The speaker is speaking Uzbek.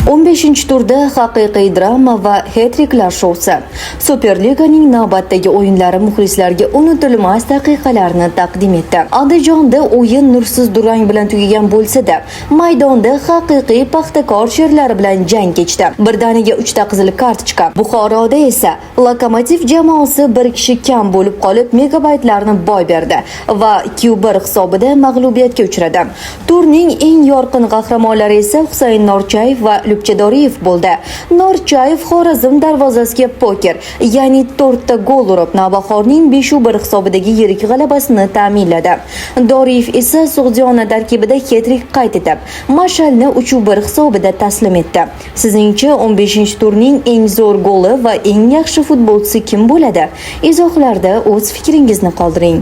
15-turda haqiqiy drama va het-triklar shousi. Superliganing navbatdagi o'yinlari muxlislarga unutilmas daqiqalarni taqdim etdi. Andijonda o'yin nursiz durang bilan tugagan bo'lsa-da, maydonda haqiqiy Paxtakor sherlari bilan jang kechdi. Birdaniga 3 ta qizil kartochka. Buxoroda esa Lokomotiv jamoasi bir kishi kam bo'lib qolib, megabaytlarni boy berdi va 2-1 hisobida mag'lubiyatga uchradi. Turning eng yorqin qahramonlari esa Husayn Norchayev va Lubcha Doriyev bo'ldi. Norchayev Xorazm darvozasiga poker, ya'ni 4 ta gol urib, Navbahorning 5-1 hisobidagi yirik g'alabasini ta'minladi. Doriyev esa Sug'diyona tarkibida het-trik qayd etib, Mashalni 3-1 hisobida taslim etdi. Sizningcha, 15-turning eng zo'r goli va eng yaxshi futbolchisi kim bo'ladi? Izohlarda o'z fikringizni qoldiring.